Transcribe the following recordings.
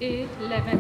A11.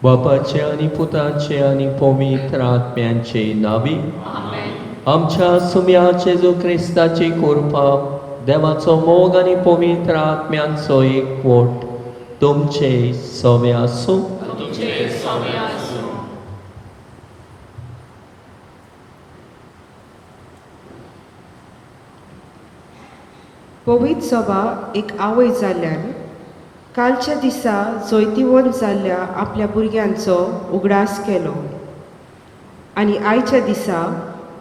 बापाचे आनी पुताचे आनी पवित्र आत्म्यांचे नावी आमच्या सुम्या जेजू क्रिस्ताची कृपा, देवाचो मोग आनी पवित्र आत्म्यांचो एकवट तुमचे सवे आसूं. पवित्र सभा एक आवय जाल्ल्यान कालच्या दिसा जैतिवंत जाल्ल्या आपल्या भुरग्यांचो उगडास केलो आनी आयच्या दिसा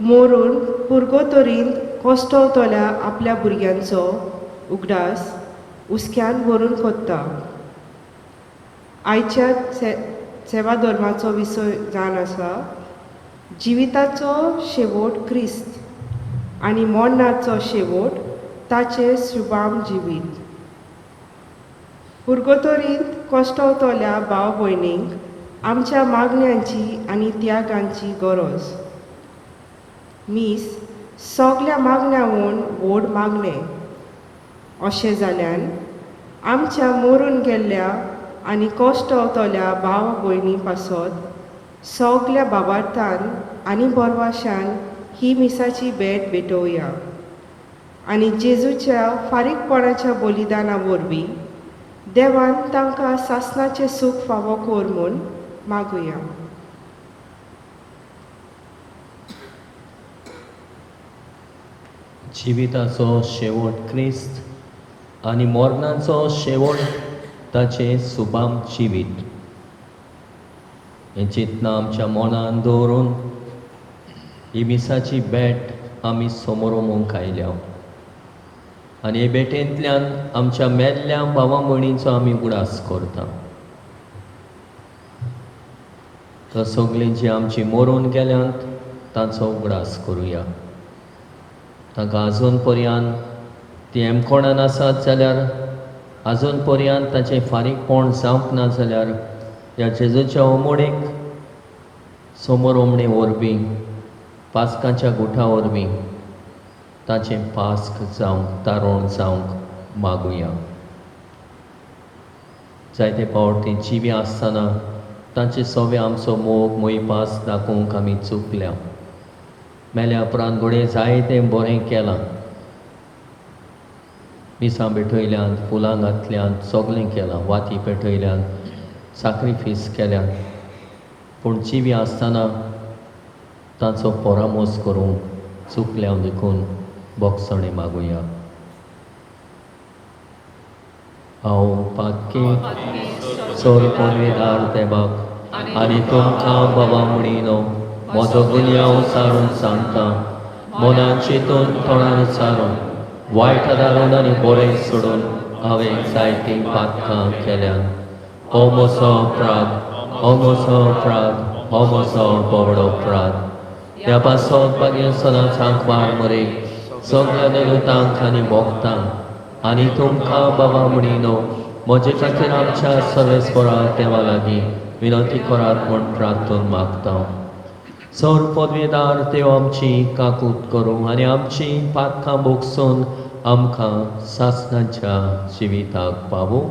मोरून पुर्गोतोरींत कोश्टवतल्या आपल्या भुरग्यांचो उगडास हुस्क्यान भरून कोत्ता. आयच्या सेवा धर्माचो विशय जावन आसा जिविताचो शेवट क्रिस्त आनी मरणाचो शेवट ताचें शुभाम जिवीत. पुर्गोतोरींत कोश्टवतल्या भाव भयणींक आमच्या मागण्यांची आनी त्यागांची गरज. मीस सगल्या मागण्याहून व्हड मागणें अशें जाल्यान आमच्या मरून गेल्ल्या आनी कोश्टवतल्या भाव भयणी पासत सगल्या बाबार्थान आनी बरवाशान ही मिसाची भेट भेटोवया आनी जेजूच्या फारीकपणाच्या बलिदाना वरवीं देवान तांकां सासणाचें सूख फावो कर म्हूण मागुया. जिविताचो शेवट क्रिस्त आनी मरणाचो शेवट ताचें सुभाम जिवीत हें चिंतना आमच्या मनान दवरून ही मिसाची भेट आमी समोर ओमूंक आयल्या आनी हे भेटेंतल्यान आमच्या मेल्ल्या भावा भयणींचो आमी उगडास करता. तर सगळीं जी आमची मरून गेल्यांत तांचो उगडास करुया. तांकां आजून पर्यंत ती एमकोणान आसात जाल्यार आजून पर्यंत ताचें फारीकपण जावंक ना जाल्यार ह्या जेजूच्या ओमोडेक समोर ओमणे वरवीं पास्काच्या गुठा वरवीं ताचें पास्क जावंक तारोण जावंक मागुया. जायते फावट तीं जिवीं आसतना तांचे सवे आमचो मोग मोयपास दाखोवंक आमी चुकल्या. मेल्या उपरांत घडये जायतें बरें केलां, मिसां पेटयल्यान, फुलां घातल्यान, सगळें केलां, वाती पेटयल्यान, साक्रिफीस केल्यान, पूण जिवीं आसतना तांचो परामोस करूंक चुकल्या देखून बोगसणें मागुया. हांव पातकी चड पनवेदार देवाक आनी तुमकां बाबा म्हणिनो म्हजो गुन्यांव सारून सांगता, मनान चिंतून तोंडान सारून वायट धारून आनी बरें सोडून हांवें जायतीं पातकां केल्यान. हो म्हजो अपराध, हो म्हजो अपराध, हो म्हजो बरो अपराध. ह्या पासत मागीर सदांच आंकवार मरे सगळ्या देवतांक आनी भक्तांक आनी तुमकां बाबा म्हणिनो म्हजे खातीर आमच्या सर्वेस्परा देवा लागीं विनंती करात म्हूण प्रार्थन मागता. सर पदवेदार देव आमची काकूत करूं आनी आमची पातकां भोगसून आमकां सासणाच्या जिविताक पावूं.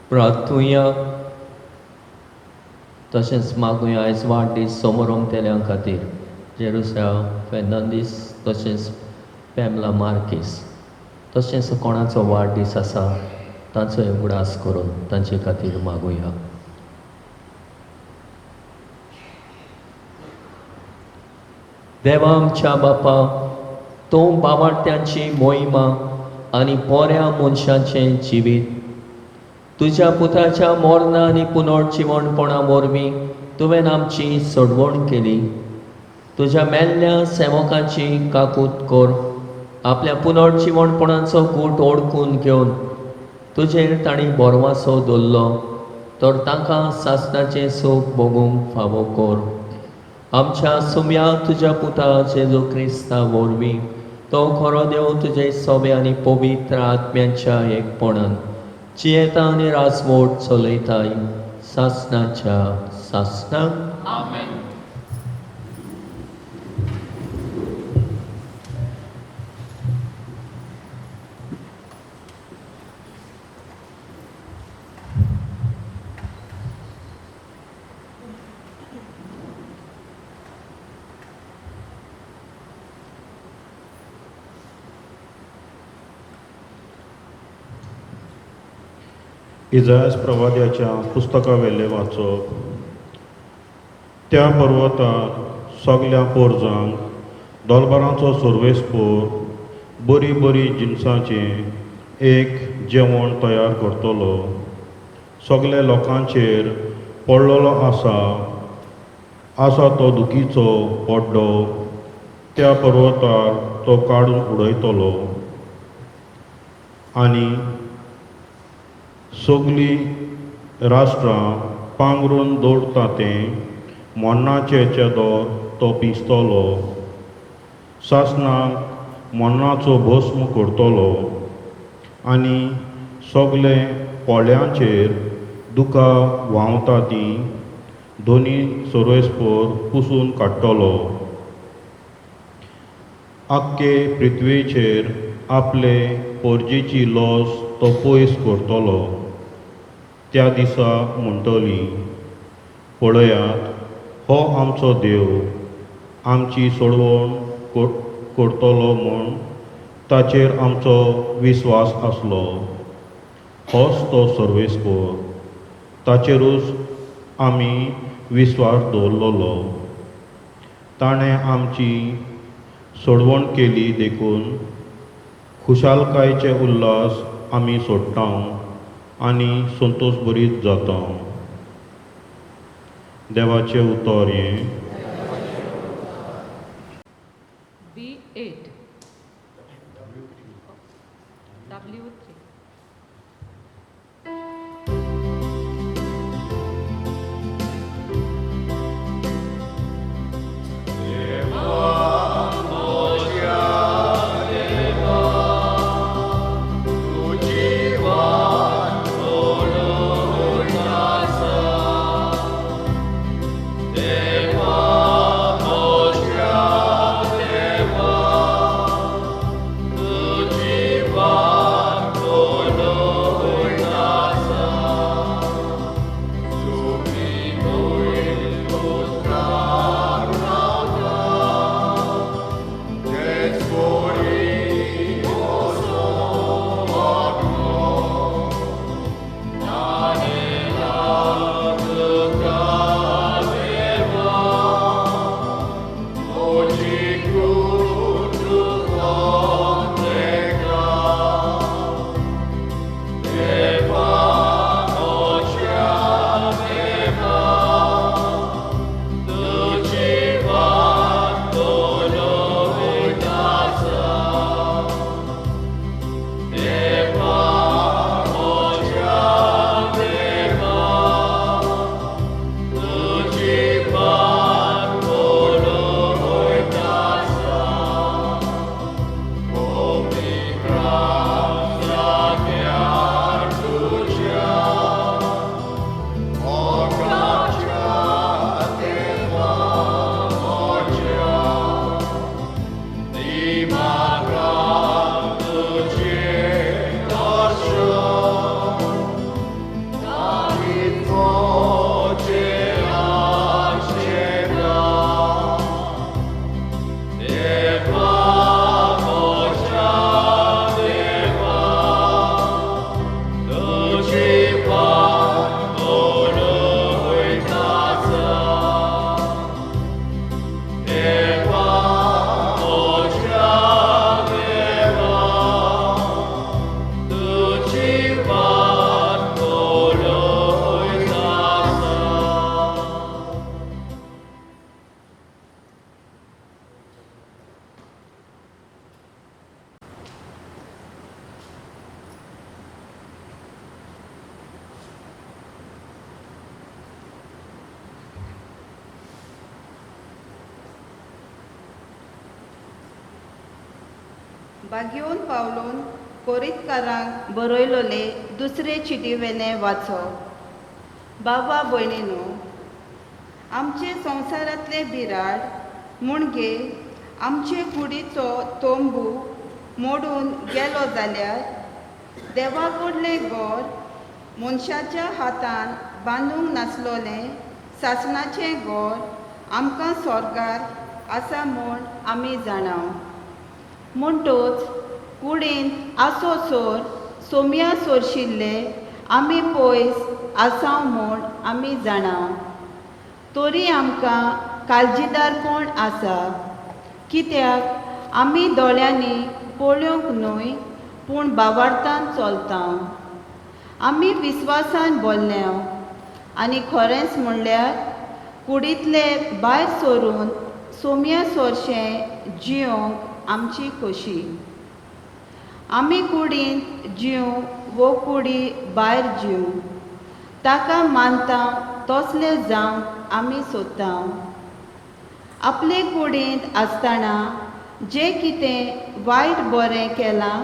प्रार्थुया तशेंच मागुया आयज वाडदीस समोरंग खातीर जेरुसा फेर्नांदीस तशेंच पेमला मार्कीस तशेंच कोणाचो वाडदीस आसा तांचो उगडास करून तांचे खातीर मागुया. देवा आमच्या बापा, तूं बावाट्यांची मोहिमा आनी बऱ्या मनशाचें जिवीत तुज्या पुताच्या मोरना आनी पुनर्जिवणपणा वरवीं तुवें आमची सोडवण केली. तुज्या मेल्ल्या सेवकांची काकूत कर, आपल्या पुनर्जिवणपणाचो गूट ओळखून घेवन तुजेर तांणी बोरवासो दवरलो तर तांकां सासणाचें सूख भोगूंक फावो कर. आमच्या सुम्या तुज्या पुता जेजू क्रिस्ता वरवीं तो खरो देव तुजे सोबे आनी पवित्र आत्म्याच्या एकपणान जियेता आनी राजवट चलयताय सासणाच्या सासणाक. आमेन. इजायास प्रवाद्याच्या पुस्तकावेलें वाचप. त्या पर्वतार सगल्या पोरजांक दोलबारांचो सुर्वेसपोर बरी बरी जिनसांचें एक जेवण तयार करतलो. सगल्या लोकांचेर पडलेलो आसा आसा तो दुखीचो पड्डो त्या पर्वतार तो काडून उडयतलो आनी सगळीं राष्ट्रां पांगरून दवरता तें मरणाचें चेदोर तो पिंजतलो. सासणाक मरणाचो भस्म करतलो आनी सगळे पोळ्यांचेर दुकां व्हांवता तीं दोनी सर्वेस्पोर पुसून काडटलो. आख्खे पृथ्वेचेर आपले पोरजेची लॉस तो पयस करतलो. त्या दिसा म्हणटली, पळयात हो आमचो देव आमची सोडवण करतलो म्हूण ताचेर आमचो विस्वास आसलो. होच तो सर्वेस्पोर, ताचेरूच आमी विस्वास दवरलेलो. ताणें आमची सोडवण केली देखून खुशालकायेचे उल्हास आमी सोडटा आनी संतोश बरीत जाता. देवाचें उतर हें. B8 W3. Deus. बागयोन पावलोन कोरितकारांक बरयलोले दुसरे चिटीवेले वाचो. बाबा भयणीनो, आमचे संवसारांतले बिराड म्हणजे आमचे कुडीचो तंबू मोडून गेलो जाल्यार देवा कडलें घर मनशाच्या हातान बांदूंक नासलोलें सासणाचें घर आमकां स्वर्गार आसा म्हूण आमी जाणाव. म्हणटोच कुडींत आसो सोर सोम्या सोरशिल्ले आमी पयस आसाव म्हूण आमी जाणाव. तरी आमकां काळजीदारपण आसा, कित्याक आमी दोळ्यांनी पळोवंक न्हय पूण बावार्थान चलता. आमी विस्वासान बोल्ल्या आनी खरेंच म्हणल्यार कुडींतले भायर सरून सोम्या सोरशें जिवंक आमची खोशी. आमी कुडींत जीव वो कुडी भायर जीव ताका मानता तसले जावंक आमी सोदता. आपले कुडींत आसतना जें कितें वायट बरें केलां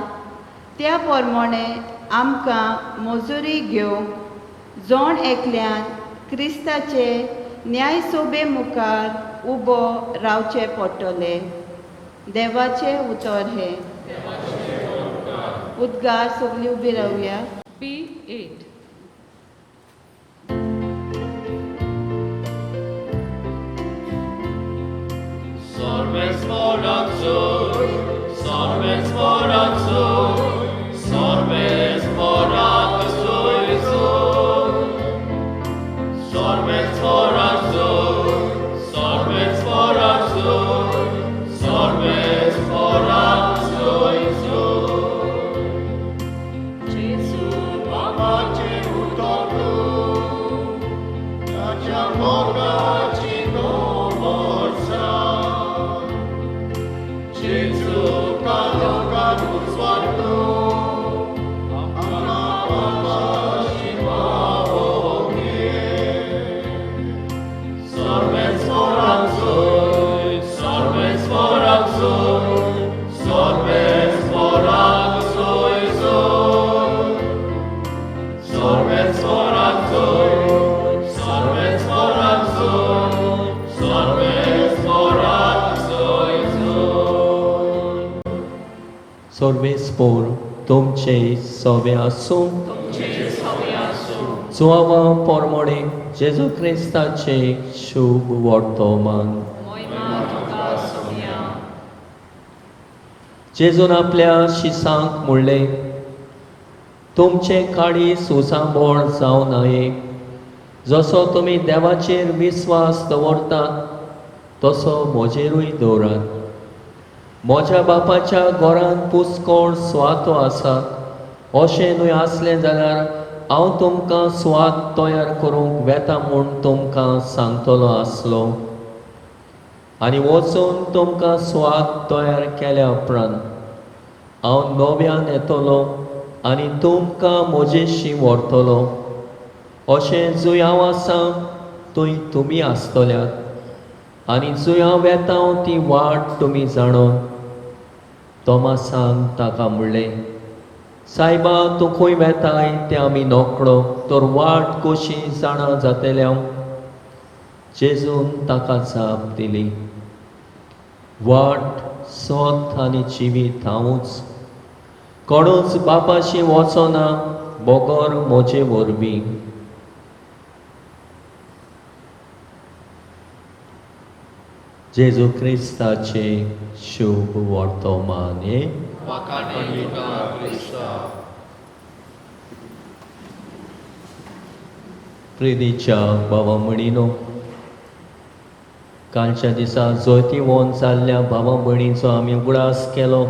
त्या प्रमाणे आमकां मजुरी घेवंक जण एकल्यान क्रिस्ताचे न्यायसोबे मुखार उबो रावचें पडटलें. देवाचें उतर हें. उद्गार सगळीं उबी रावया. B8. Sorbes moraxur, sorbes moraxur, sorbes moraxur, sorbes moraxur, sorbes moraxur, sorbes moraxur. Jesu Mamache utoku, tacha morachi no morsa. Jesu kaloka nuswarto, ama papashi maoge. Sorbes moraxoi, sorbes moraxoi, sorbes moraxoi, sorbes moraxoi, sorbes moraxoi, sorbes moraxoi. सर्वेस्पोर तुमचे सोवे आसूं. सुवावा पोरमोडे जेजू क्रिस्ताचे शुभ वर्तमान. मोयमा तुका सोम्या. जेजून आपल्या शिसांक म्हणलें, तुमचें काळीज सुसांबळ जावं नये. जसो तुमी देवाचेर विस्वास दवरतात तसो म्हजेरूय दवरात. म्हज्या बापाच्या घरांत पुस्कोळ सुवातो आसात. अशें न्हय आसलें जाल्यार हांव तुमकां सुवात तयार करूंक वेता म्हूण तुमकां सांगतलो आसलो. आनी वचून तुमकां सुवात तयार केल्या उपरांत हांव नव्यान येतलो आनी तुमकां म्हजेशी व्हरतलो. अशें जंय हांव आसा थंय तुमी आसतल्यात आनी जंय हांव वेता ती वाट तुमी जाणो. तोमासान ताका म्हणलें, सायबा, तूं खंय वेताय तें आमी नकळो, तर वाट कशी जाणा जातल्या? जेजून ताका जाप दिली, वाट, सत आनी जिवीत हांवूच. कोणूच बापाशी वचना बगर म्हजे वरवीं. जेजू क्रिस्ताचे शुभ वर्तमान. प्रितीच्या भावा भयणीनो, कालच्या दिसा जोतीवन जाल्ल्या भावा भयणीचो आमी उगडास केलो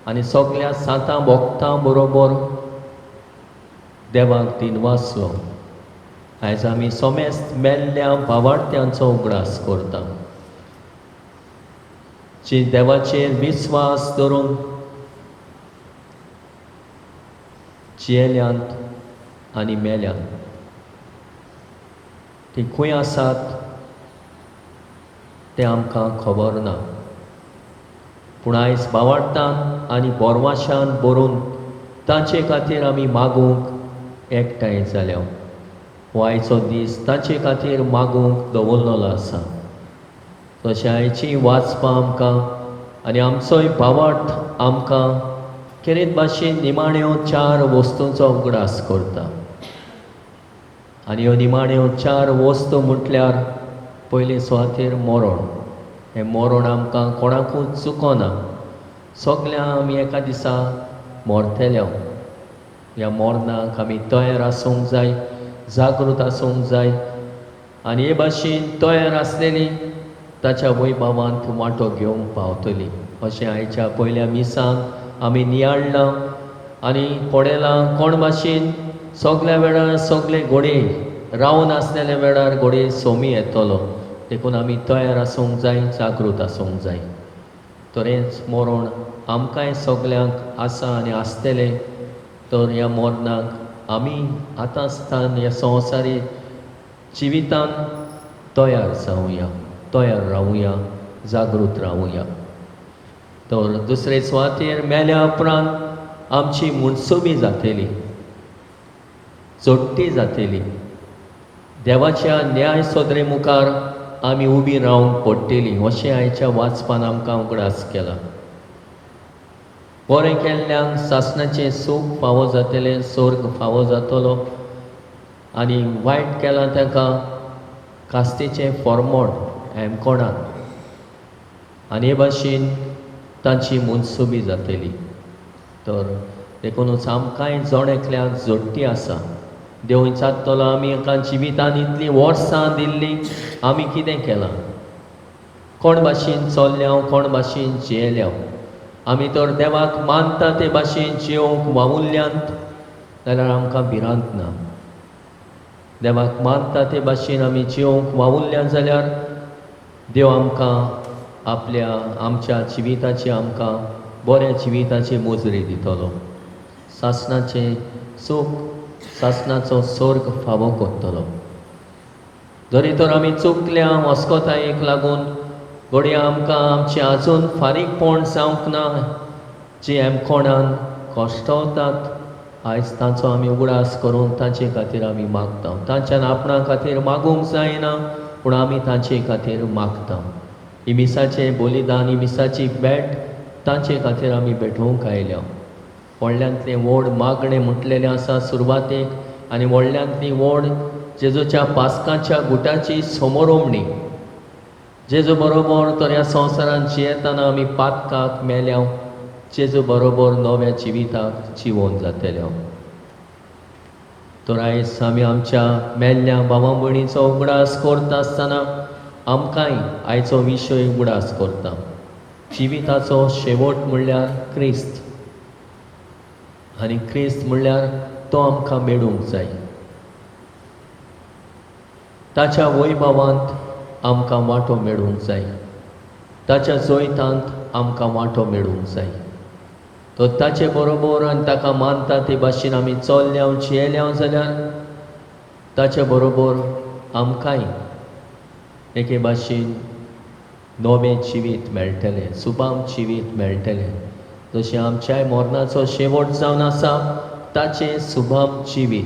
आनी सगल्या सातां भोगतां बरोबर देवाक दिनवासलो. आयज आमी सोमेस्त मेल्ल्या भावार्थ्यांचो उगडास करता, जी देवाचेर विस्वास धरून जियेल्यांत आनी मेल्यांत. ती खंय आसात तें आमकां खबर ना, पूण आयज भावार्थान आनी बोरवाशान बरोवन तांचे खातीर आमी मागूंक एकठांय जाल्या. हो आयचो दीस तांचे खातीर मागूंक दवरलेलो आसा. तशें आयची वाचपां आमकां आनी आमचोय भावार्थ आमकां खेरीत भाशेन निमाण्यो चार वस्तूंचो उगडास करता. आनी ह्यो निमाण्यो चार वस्तू म्हटल्यार पयले सुवातेर मरण. हें मरण आमकां कोणाकूच चुकना. सगळ्यां आमी एका दिसा मरतले. ह्या मरणाक आमी तयार आसूंक जाय, जागृत आसूंक जाय आनी हे भाशेन तयार आसलेली ताच्या वैभवांत वांटो घेवंक पावतली. अशें आयच्या पयल्या मिसान आमी नियाळ्ळां आनी पळयलां कोण भाशेन सगल्या वेळार सगळे घोडये रावन आसलेल्या वेळार घोडये सोमी येतलो. देखून आमी तयार आसूंक जाय, जागृत आसूंक जाय. तरेंच मरण आमकांय सगल्यांक आसा आनी आसतलें. तर ह्या मरणाक आमी आतां आसतना ह्या संवसारी जिवितान तयार जावया, तयार रावुया, जागृत रावुया. तर दुसरे सुवातेर मेल्या उपरांत आमची मुनसुबी जातली, चडटी जातली. देवाच्या न्याय सदरे मुखार आमी उबी रावंक पडटली अशें आयच्या वाचपान आमकां उगडास केला. बरें केल्ल्यांक सासणाचें सूख फावो जातलें, स्वर्ग फावो जातलो आनी वायट केलां तांकां कास्तीचें फॉर्मोट हेमकोणान आनी हे भाशेन तांची मुनसुबी जातली. तर देखूनच आमकांय जण एकल्याक जोडटी आसा. देव विचारतलो आमी एका जिवितान इतलीं वर्सां दिल्लीं आमी कितें केलां, कोण भाशेन चल्ल्या, कोण भाशेन जियेल्या. आमी तर देवाक मानता ते भाशेन जियोवंक वावुरल्यांत जाल्यार आमकां भिरांत ना. देवाक मानता ते भाशेन आमी जियोवंक वावुरल्या जाल्यार देव आमकां आपल्या आमच्या जिविताची आमकां बऱ्या जिविताची मोजरी दितलो, सासणाचें सूख, सासणाचो स्वर्ग फावो करतलो. जरी तर आमी चुकल्या अस्कतायेक लागून घडये आमकां आमचें आजून फारीकपण जावंक ना, जी एमकोणान कश्टवतात आयज तांचो आमी उगडास करून तांचे खातीर आमी मागता. तांच्यान आपणा खातीर मागूंक जायना पूण आमी तांचे खातीर मागता. ही मिसाचें बलिदान, ही मिसाची भेट तांचे खातीर आमी भेटोवंक आयल्या. व्हडल्यांतलें व्हड मागणें म्हटलेलें आसा सुरवातेक आनी व्हडल्यांतली व्हड जेजूच्या पास्काच्या गुटाची समोरोमणी. जेजू बरोबर तर ह्या संवसारांत जियेतना आमी पातकाक मेल्या, जेजू बरोबर नव्या जिविताक जिवोन जातले. तर आयज आमी आमच्या मेल्ल्या भावा भयणीचो उगडास करता आसतना आमकांय आयचो विशय उगडास करता. जिविताचो शेवट म्हणल्यार क्रिस्त आनी क्रिस्त म्हणल्यार तो आमकां मेळूंक जाय. ताच्या वैभवांत आमकां वांटो मेळूंक जाय, ताच्या जैतांत आमकां वांटो मेळूंक जाय. तर ताचे बरोबर आनी ताका मानता ते भाशेन आमी चल्ल्या जियेल्या जाल्यार ताचे बरोबर आमकांय एके भाशेन नवें जिवीत मेळटलें, सुबाम जिवीत मेळटलें. जशें आमच्याय मरणाचो शेवट जावन आसा ताचें सुबाम जिवीत.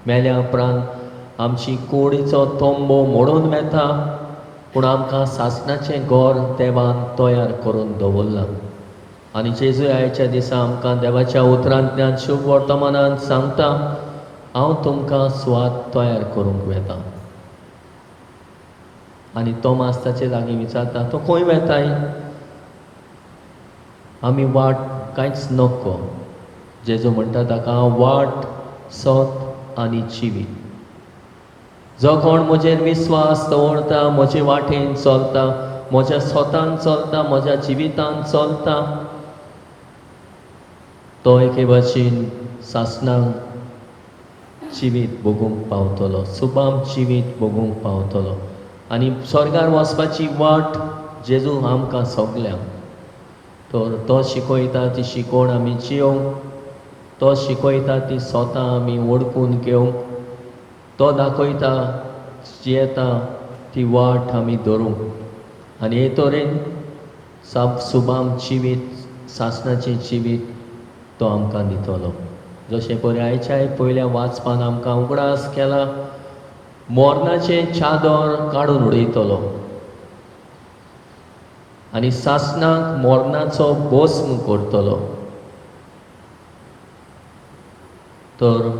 मेल्या उपरांत आमची कुडीचो तोंबो मोडून वेता पूण आमकां सासणाचें घर देवान तयार करून दवरलां. आनी जेजू आयच्या दिसा आमकां देवाच्या उतरांतल्यान शुभ वर्तमानान सांगता, हांव तुमकां सुवात तयार करूंक वेता. आनी तोमास ताचे लागीं विचारता, तो खंय वेताय? आमी वाट कांयच नको. जेजू म्हणटा ताका, हांव वाट, सत आनी जिवीत. जो कोण म्हजेर विस्वास दवरता, म्हजे वाटेन चलता, म्हज्या स्वतान चलता, म्हज्या जिवितान चलता, तो एके भाशेन सासणाक जिवीत भोगूंक पावतलो, सुबाम जिवीत भोगूंक पावतलो. आनी स्वर्गार वचपाची वाट जेजू आमकां सगल्यांक. तर तो शिकयता ती शिकवण आमी जियोवंक, तो शिकयता ती स्वता आमी वळखून घेवंक, तो दाखयता जियेता ती वाट आमी धरूंक. आनी हे तरेन सुबाम जिवीत सासणाचें जिवीत तो आमकां दितलो. जशें पळय आयच्या पयल्या वाचपान आमकां उगडास केला, मोरनाचें चादर काडून उडयतलो आनी सासणाक मोरनाचो भस्म करतलो. तर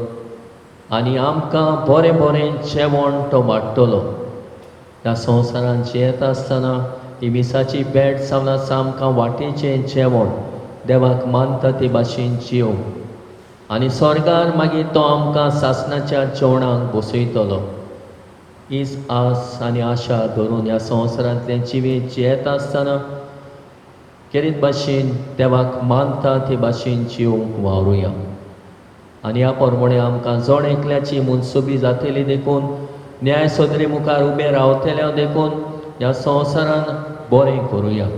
आनी आमकां बरें बरें जेवण तो वाडटलो. ह्या संवसारांत जियेता आसतना ही मिसाची भेट जावन आसा आमकां वाटेचें जेवण, देवाक मानता ते भाशेन जियोवंक, आनी स्वर्गार मागीर तो आमकां सासणाच्या जेवणाक बसयतलो. हीच आस आनी आशा धरून ह्या संवसारांतलें जिवीत जियेता आसतना केरीत भाशेन देवाक मानता ते भाशेन जियोवंक वावरुया. आनी ह्या प्रमाणे आमकां जण एकल्याची मनसुबी जातली देखून न्याय सदरे मुखार उबें रावतले देखून ह्या संवसारान बरें करुया,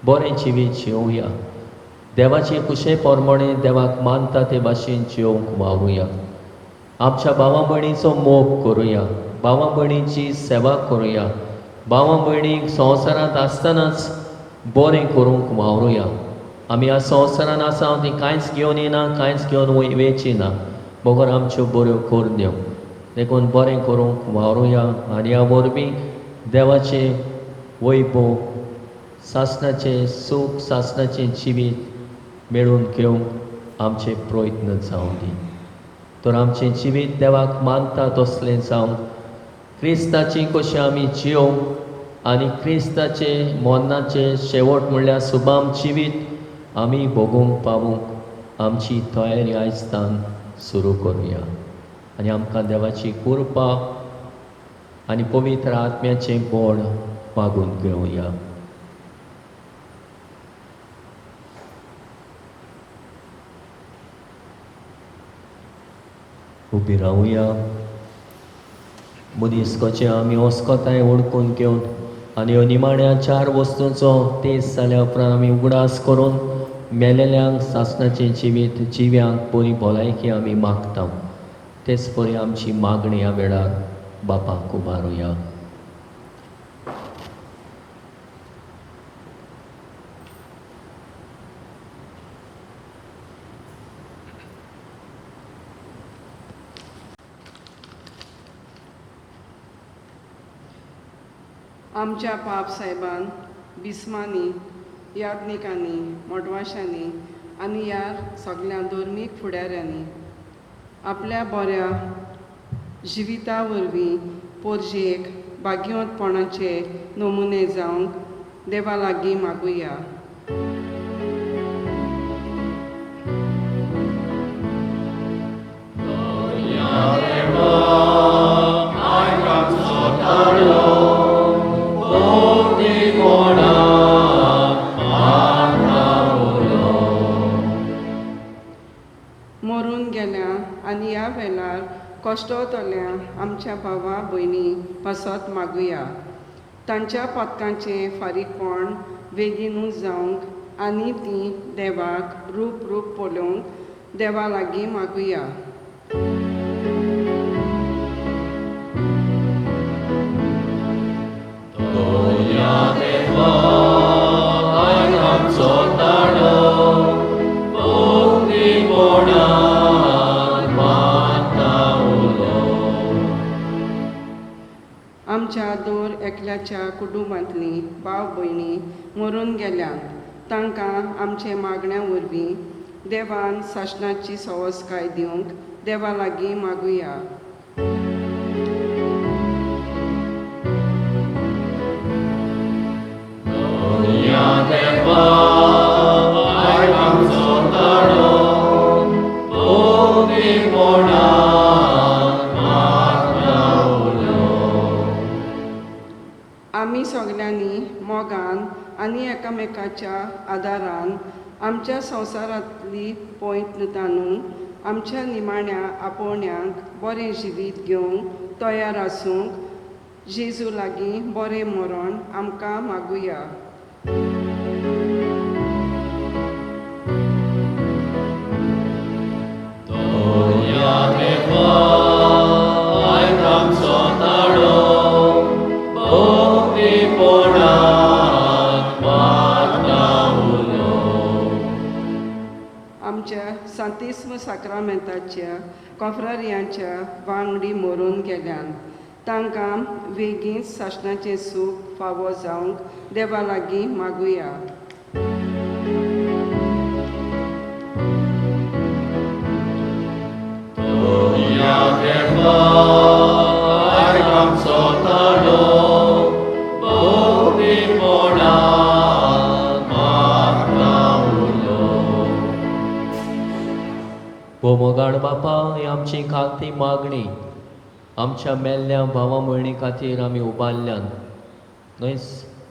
बरें जिवीत जियोवया, देवाचे खुशे प्रमाणे देवाक मानता ते भाशेन जियोवंक वावरुया. आमच्या भावा भयणीचो मोग करुया, भावा भयणीची सेवा करुया, भावा भयणीक संवसारांत आसतनाच बरें करूंक वावरुया. आमी ह्या संवसारान आसा ती कांयच घेवन येना, कांयच घेवन वयची ना, बगर आमच्यो बऱ्यो करण्यो. देखून बरें करूंक वावरुया आनी ह्या वरवीं देवाचें वैभव, सासणाचें सूख, सासणाचें जिवीत मेळून घेवंक आमचे प्रयत्न जावं दी. तर आमचें जिवीत देवाक मानता तसलें जावंक, क्रिस्ताची कशें आमी जियोवंक आनी क्रिस्ताचे मरणाचें शेवट म्हणल्यार सुबाम जिवीत आमी भोगूंक पावूंक आमची तयारी आयज सुरू करुया. आनी आमकां देवाची कृपा आनी पवित्र आत्म्याचें बळ मागून घेवया. उबी रावया. मनीस कशें आमी अस्कताय ओळखून घेवन आनी ह्यो निमाण्या चार वस्तूंचो तेज जाल्या उपरांत आमी उगडास करून मेलेल्यांक सासणाचें जिवीत, जिव्यांक बरी भलायकी आमी मागता. तेच परी आमची मागणी ह्या वेळार बापाक उबारुया. आमच्या पाप साहेबान, बिस्मांनी, याज्ञिकांनी, मोटवाशांनी आनी ह्या सगल्या धर्मीक फुडाऱ्यांनी आपल्या बऱ्या जिविता वरवीं पोरजेक भाग्यवंतपणाचे नमुने जावंक देवा लागीं मागुया. मरून गेल्या आनी ह्या वेळार कश्टतल्या आमच्या भावा भयणी पासत मागुया. तांच्या पदकांचें फारीकपण बेगीनूच जावंक आनी तीं देवाक रूप रूप पळोवंक देवा लागीं मागुया. आमच्या दर एकल्याच्या कुटुंबांतलीं भाव भयणी मरून गेल्यात तांकां आमचे मागण्या वरवीं देवान सासणाची सवसकाय दिवंक देवा लागीं मागुया. आमी सगल्यांनी मोगान आनी एकामेकाच्या आदारान आमच्या संवसारांतली पयत्नतानू आमच्या निमाण्या आपोवण्यांक बरें जिवीत घेवंक तयार आसूंक जेजू लागीं बरें मरण आमकां मागुया. सांतिस्म साक्रामेंताच्या कॉफ्रारियांच्या वांगडी मरून गेल्यान तांकां वेगींच सासणाचें सूख फावो जावंक देवा लागीं मागुया. भोमोगाड बापा, ही आमची खालती मागणी आमच्या मेल्ल्या भावा भयणी खातीर आमी उबारल्यान न्हय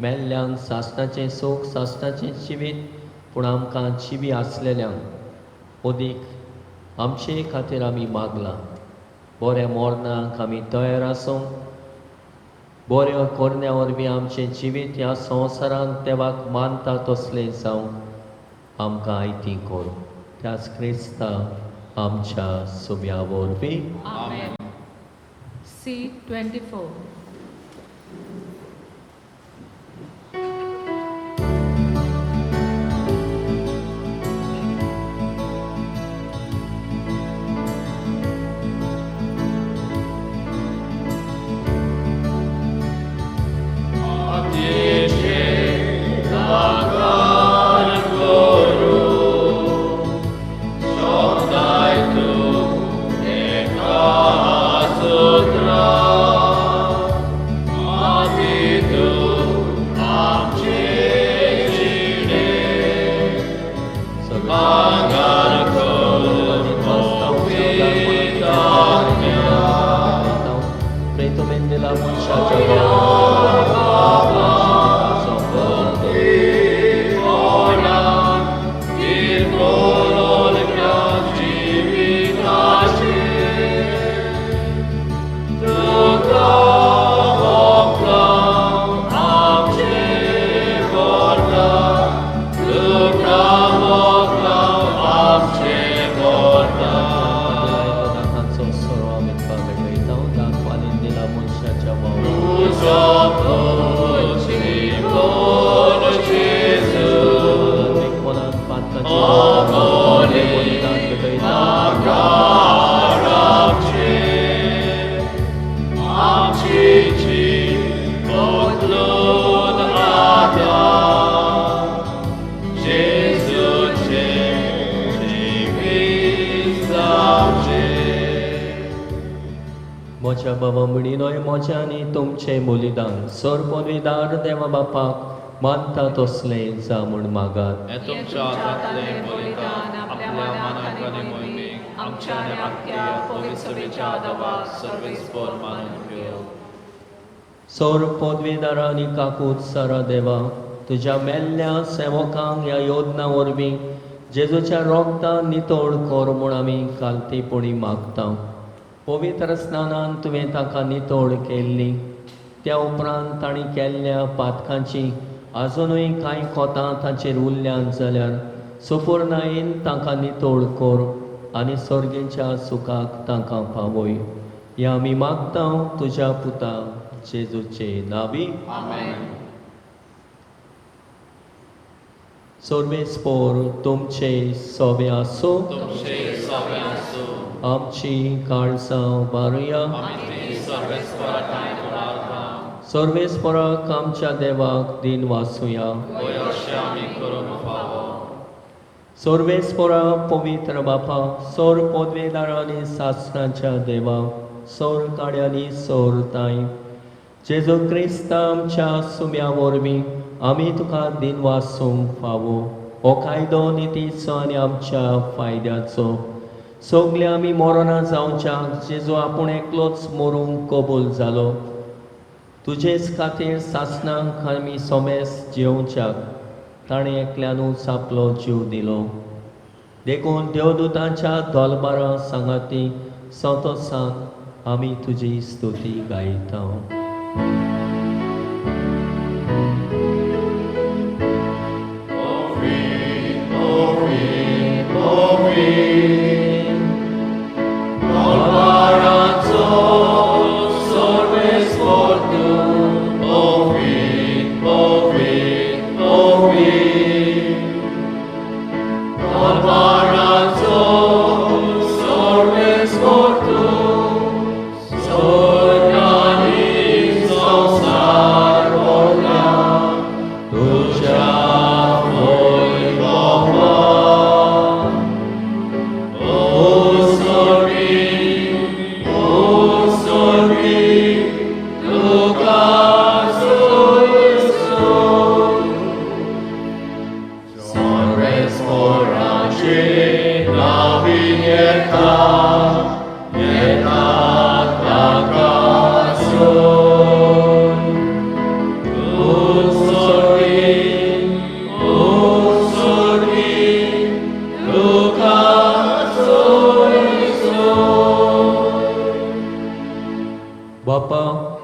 मेल्ल्यांक सासणाचें सूख सासणाचें जिवीत पूण आमकां जिवी आसलेल्यांक अदीक आमचे खातीर आमी मागलां. बऱ्या मरणाक आमी तयार आसूंक, बऱ्या करण्या वरवीं आमचें जिवीत ह्या संवसारांत देवाक मानता तसलें जावंक आमकां आयती कर. त्याच क्रिस्ता आमच्या सुम्या वरवीं. आमेन. C24. म्हज्या बाबा म्हणिनोय म्हज्या आनी तुमचें बलिदान सर्वपदवीदार देवा बापाक मानता तसलें जा म्हूण मागात. हें तुमच्या हातांतलें बलिदान आपल्या मनाक आनी मोहिमेक आमच्या आनी आख्ख्या पवित्र सभेच्या देवाक सर्वेस्पर मानून घेवं. सर पदवीदारा आनी काकूत सारा देवा, तुज्या मेल्ल्या सेवकांक ह्या योजना वरवीं जेजूच्या रोगतान नितळ कर म्हूण आमी कालतेपणी मागता. पवित्र स्नानान तुवें ताका नितळ केल्ली, त्या उपरांत तांणी केल्ल्या पातकांची आजुनूय कांय कोतां तांचेर उरल्यान जाल्यार सुपुर्णायेन तांकां नितळ कर आनी सर्गेच्या सुखाक तांकां पावय. ह्या आमी मागता तुज्या पुता जेजूचे नांवी. आमेन. सर्वेस्पर तुमचे सोबे आसूं. तुमचे सोबे आसूं. आमची काळजां उबारुया. सर्वेस्पराक आमच्या देवाक दिन वासुया. सर्वेस्परा पवित्र बापा, सोर पदवेदारांनी सासणाच्या देवा, सोर काड्यांनी सोर ताई जेजू क्रिस्ता आमच्या सुम्या वरवीं आमी तुका दिन वासूंक फावो. हो कायदो नितीचो आनी आमच्या फायद्याचो. सगळे आमी मरना जावच्याक जेजू आपूण एकलोच मरूंक कबूल जालो. तुजेच खातीर सासणाक आमी सोमेस जेवच्याक ताणें एकल्यानूच आपलो जीव दिलो. देखून देवदूतांच्या दोलबारां सांगाती संतोसान आमी तुजी स्तुती गायता. Alvarazo.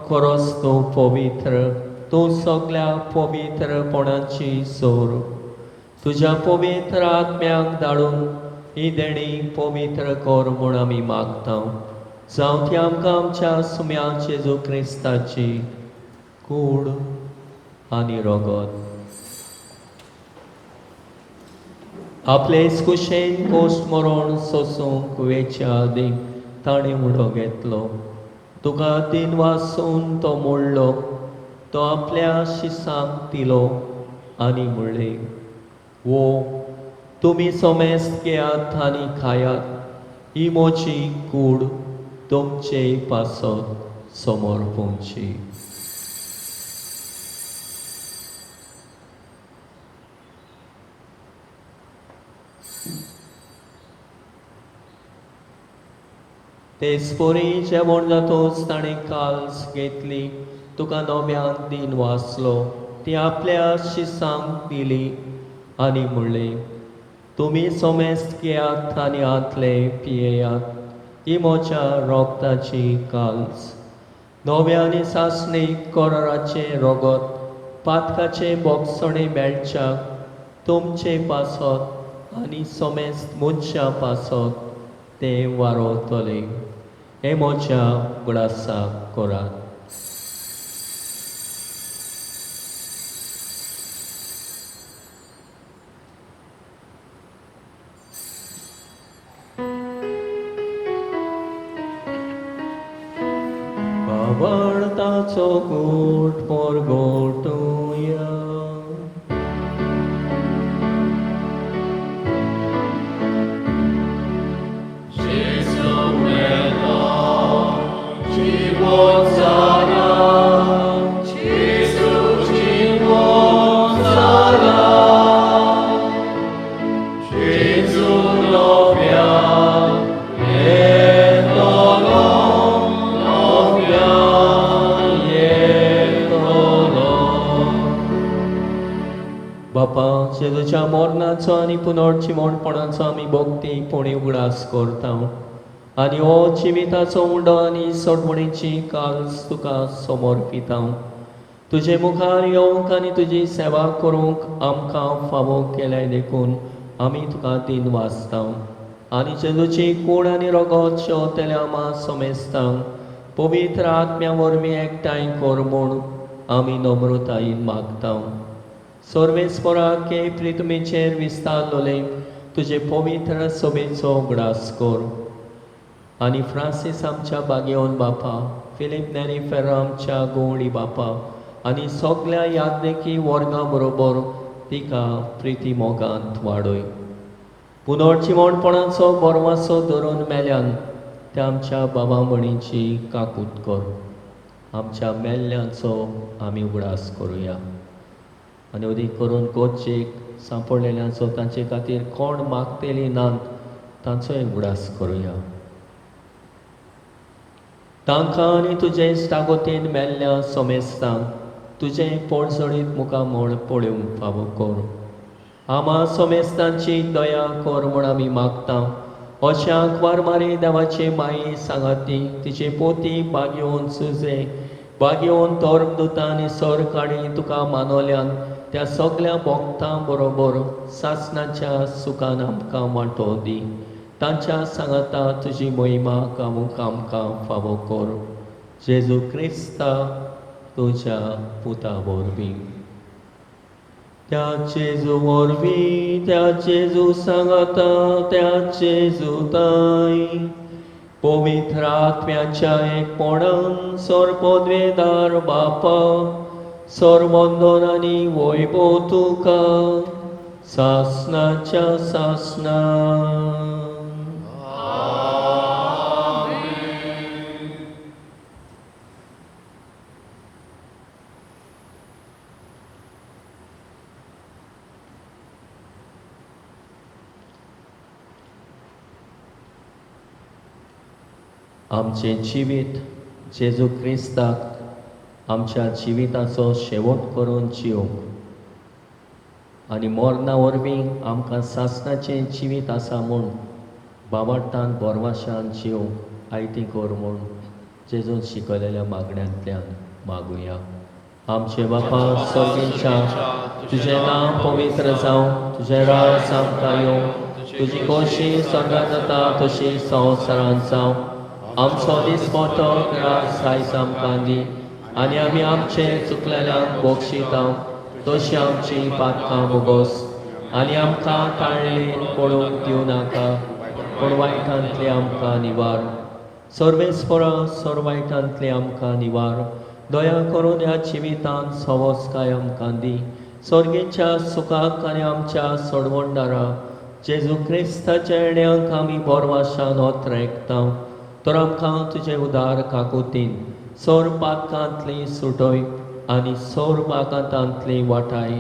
खरोच तूं पवित्र, तूं सगल्या पवित्रपणाची सोर। तुज्या पवित्र आत्म्याक धाडून ही देणी पवित्र कर म्हूण आमी मागता। जावं ती आमकां आमच्या सुम्या जेजू क्रिस्ताची कूड आनी रगत। आपले कुशेन कोश्ट मरण सोसूंक वेच्या आदीं ताणें उडो घेतलो। तुका तीन वासून तो मोडलो, तो आपल्या शिसांक दिलो आनी म्हणलें, वो तुमी सोमेस्त घेयात आनी खायात, ही म्हजी कूड तुमचे पासत समर्पणची। तेच परी जेवण जातोच ताणें काल्स घेतली, तुका नव्यान दिन वाचलो, ती आपल्या शिसांक दिली आनी म्हणलें, तुमी सोमेस्त घेयात आनी हातले पियेयात, ही म्हज्या रोगताची काल्स, नव्या आनी सासणी कराराचें रगत पातकाचें बोगसणें मेळच्याक तुमचे पासत आनी सोमेस्त मनशां पासत तें वारोवतलें। हें म्हज्या उगडासाक करात। बावळताचो गोट परगोटुया। बापा, जेजूच्या मरणाचो आनी पुनर्जिवणपणाचो आमी भक्ती पुणी उगडास करता आनी हो जिविताचो उंडो आनी सोडवणीची काल्स तुका समर्पिता। तुजे मुखार येवंक आनी तुजी सेवा करूंक आमकां फावो केल्याय देखून आमी तुका दिन वाचता आनी जेजूची कूड आनी रगत शेवतल्या आमा समेस्तांक पवित्र आत्म्या वरवीं एकठांय कर म्हूण आमी नम्रतायेन मागता। सर्वेस्पराक हे प्रितमेचेर विस्तारलोले तुजे पवित्र सभेचो उगडास कर आनी फ्रांसीस आमच्या बागेवन बापा, फिलीप नेरी फेर्रा आमच्या गोवळी बापा आनी सगल्या याज्ञिकी वर्गां बरोबर तिका प्रिती मोगांत वाडय। पुनर्जिवणपणाचो बरवासो धरून मेल्यान त्या आमच्या बाबा भयणीची काकूत कर। आमच्या मेल्ल्यांचो आमी उगडास करुया आनी अदीक करून गोदचेक सांपडलेल्यांचो तांचे खातीर कोण मागतली नात तांचोय उगडास करुया। तांकां आनी तुजे इश्टागतीन मेल्ल्या सोमेस्तांक तुजें पोटजडीत मुखामळ पळोवंक फावो कर। आमा सोमेस्तांची दया कर म्हूण आमी मागता। अशें आंकवार मारी देवाची माई सांगाती तिचे पोती बागेवन सुजे बागेवन धर्मदुतां आनी सरकाडी तुका मानवल्यान त्या सगल्या भोक्तां बरोबर सासणाच्या सुखान आमकां वांटो दी। तांच्या सांगाता तुजी महिमा गावूंक आमकां फावो कर। जेजू क्रिस्ता तुज्या पुता वरवीं। त्या जेजू वरवीं, त्या जेजू सांगाता, त्या जेजूताय पवित्र आत्म्याच्या एकपणान सर्वपदवेदार बापा, सर्वंदन आनी वैभव तुका सासणाच्या सासणा। आमचें जिवीत जेजू क्रिस्ताक आमच्या जिविताचो शेवट करून जिवंक आनी मरणा वरवीं आमकां सासणाचें जिवीत आसा म्हूण बाबाटान बोरवाशान जिवंक आयती कर म्हूण जेजून शिकयलेल्या मागण्यांतल्यान मागुया. आमचे बापा सर्गीच्या, तुजें नांव पवित्र जावं, तुजें राज आमकां येवं, तुजी खोशी स्वर्गांत जाता तशी संवसारांत जावं. आमचो दिसपटो ग्रास आयज आमकां दी आनी आमी आमचे चुकलेल्यांक बक्षिता तशी आमची पातकां भोगोस आनी आमकां ताळणेन पडूंक दिवं नाका, पूण वायटांतले आमकां निवार. सर्वेस्परा सर वायटांतले आमकां निवार. दया करून ह्या जिवितांत सवस्काय आमकां दी. सर्गेच्या सुखाक आनी आमच्या सोडवणदारा जेजू क्रिस्ताच्या येण्याक आमी बोरवाशान ओतरेकता. तर आमकां तुजे उदार काकुतीन सोर पातकांतली सुटय आनी सोर बागांतांतली वाटाय.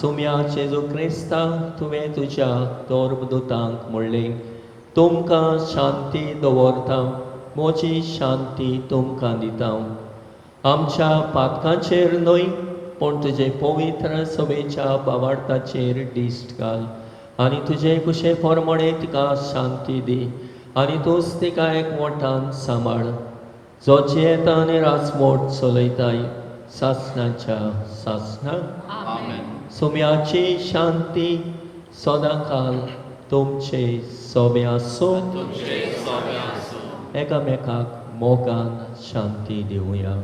सुम्या जेजू क्रिस्ता, तुवें तुज्या दौरदूतांक म्हणलें, तुमकां शांती दवरता, म्हजी शांती तुमकां दिता. आमच्या पातकांचेर न्हय पूण तुजे पवित्र सभेच्या बावार्थाचेर दिश्ट घाल आनी तुजे कुशे प्रमाणे तिका शांती दी आनी तूंच तिका एकवटान सांबाळ, जो जियेता आनी राजमोट चलयताय सासणाच्या सासणाक. सुम्याची शांती सदांकाल तुमचे सोबे आसूं. एकामेकाक मोगान शांती दिवया.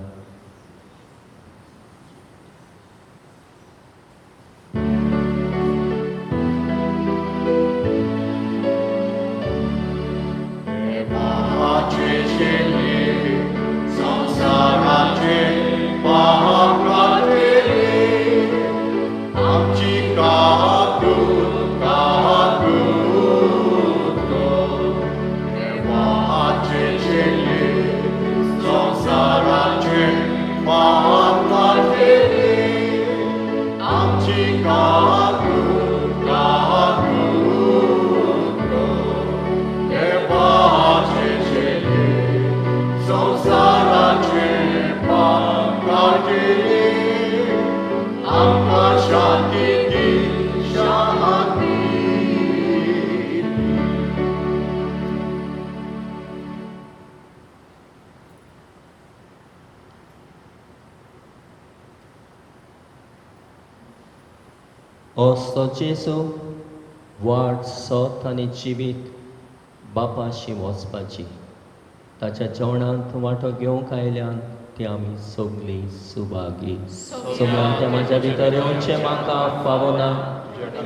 असो जेजू वाट सत आनी जिवीत बापाशी वचपाची, ताच्या जेवणांत वांटो घेवंक आयल्यान ती आमी सगळीं सुभागी. सगळ्यां तें म्हाज्या भितर येवचें म्हाका फावना,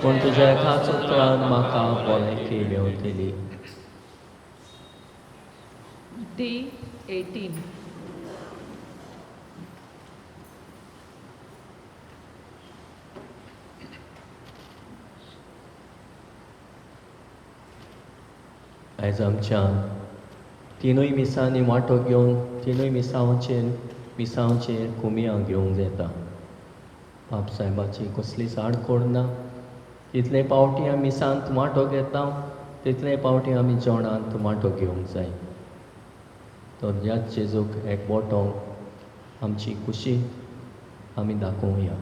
पूण तुज्या एकाच उतरान म्हाका भलायकी मेवतली. D18. आयज आमच्या तिनूय मिसांनी वांटो घेवन तिनूय मिसांचेर कुमियां घेवंक जाता. बाप सायबाची कसलीच आडखळ ना. तितले पावटी आमी मिसांत वांटो घेता तितले पावटी आमी जेवणांत वांटो घेवंक जाय. तर ह्याच जेजूक एक बोटो आमची खुशी आमी दाखोवया.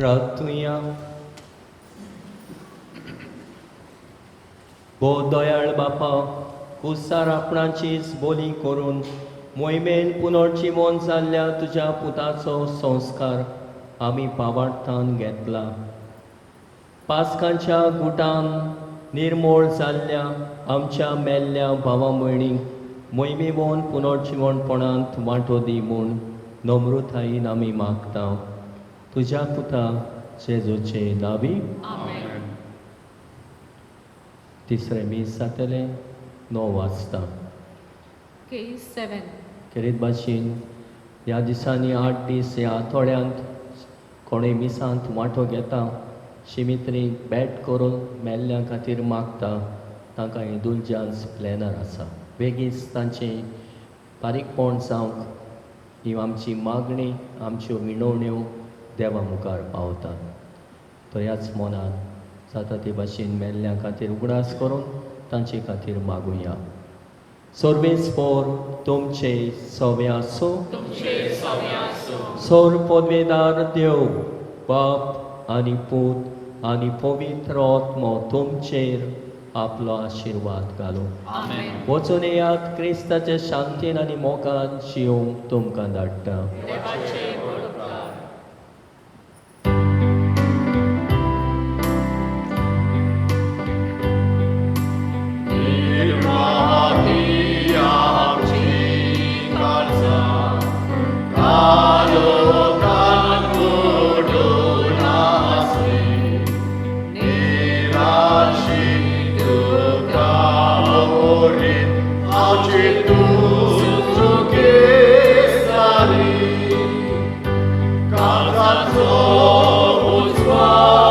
प्रार्थुया. गो दयाळ बापा, कुसार आपणाचीच बोली करून मोहिमेन पुनर्जिवन जाल्ल्या तुज्या पुताचो संस्कार आमी पावार्थान घेतला. पास्कांच्या गुटान निर्मोळ जाल्ल्या आमच्या मेल्ल्या भावा भयणींक मोहिमेवन पुनर्जिवनपणांत वांटो दी म्हूण नम्रतायेन आमी मागता, तुज्या पुता जेजूचे नावी. आमेन. तिसरें मीस जातलें 9 वाजता. K7. खेरीत भाशेन ह्या दिसांनी 8 दीस ह्या आठवड्यांत कोणूय मिसांत वांटो घेता, शिमित्रीक भेट करून मेल्ल्या खातीर मागता, तांकां इंदुलजान्स प्लॅनर आसा. बेगीन तांचें बारीकपण जावंक ही आमची मागणी, आमच्यो विणवण्यो देवा मुखार पावतात. तर ह्याच मनान जाता ते भाशेन मेल्ल्या खातीर उगडास करून तांचे खातीर मागुया. सर्वेस्पोर तुमचे सवे आसूं. सोर पदवेदार देव बाप आनी पूत आनी पवित्र आत्मो तुमचेर आपलो आशिर्वाद घालूं. वचून येयात, क्रिस्ताच्या शांतीन आनी मोगान जिवंक तुमकां धाडटा. Causa